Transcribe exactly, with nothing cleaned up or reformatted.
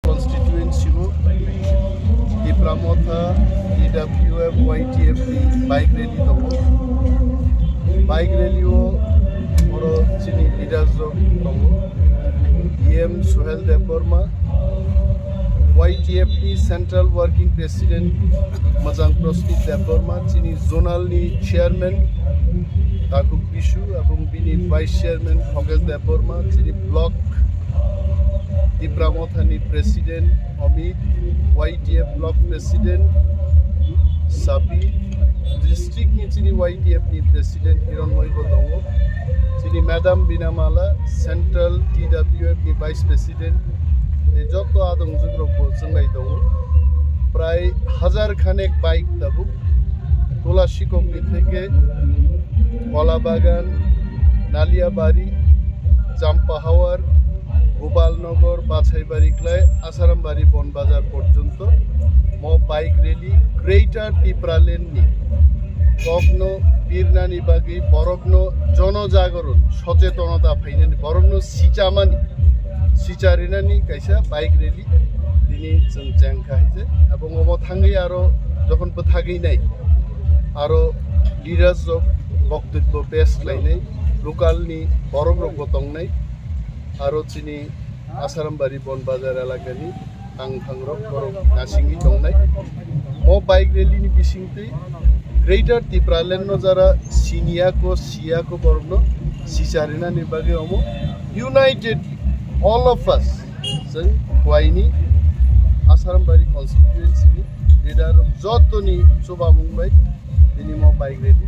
Constituency o Tipra Motha, T W F, Y T F ni bike rally tongo. Bike rally o oro chini leaders rok tongo. E M Suhel Debbarma, Y T F ni Central Working President Majang Prostit Debbarma, chini zonal ni chairman Takhuk Bisu, abong bini vice chairman Khogesh Debbarma, chini block Tipra Motha ni president Amit, Y T F block president Sabi, district ni chini Y T F ni president Hironmoy bo tongo, chini madam Binamala, central T W F ni vice president, tei joto adongjwk rok bo chwnglai tongo. Prai hajar khanek bike tabuk Tulasikok ni theke Kolabagan, Naliabari, Champahawar, Gopalnagar, Bachaibari klai Asarambari Bon Bazar porjonto mo bike rally Greater Tipraland ni kokno birnani bagwi borokno jonojagoron sochetonota phainani, borokno sichamani, sicharinani kaisa bike rally tini chwng chengkha hai je. Abong obo thangwi aro jokhon bwthagwi nai aro leaders rok boktwibbo pes khlainai, local ni borok rok bo tongnai, aro chini Asarambari Bon Bazar elakani tangthang rok borok nasingwi tongnai. Mo bike rally ni bisingtwi Greater Tipraland no jara siniyako siyako borokno sicharinani bagwi omo united all of us, chwng khuaini Asarambari constituency ni leader rok jotoni chubamung bai tini mo bike rally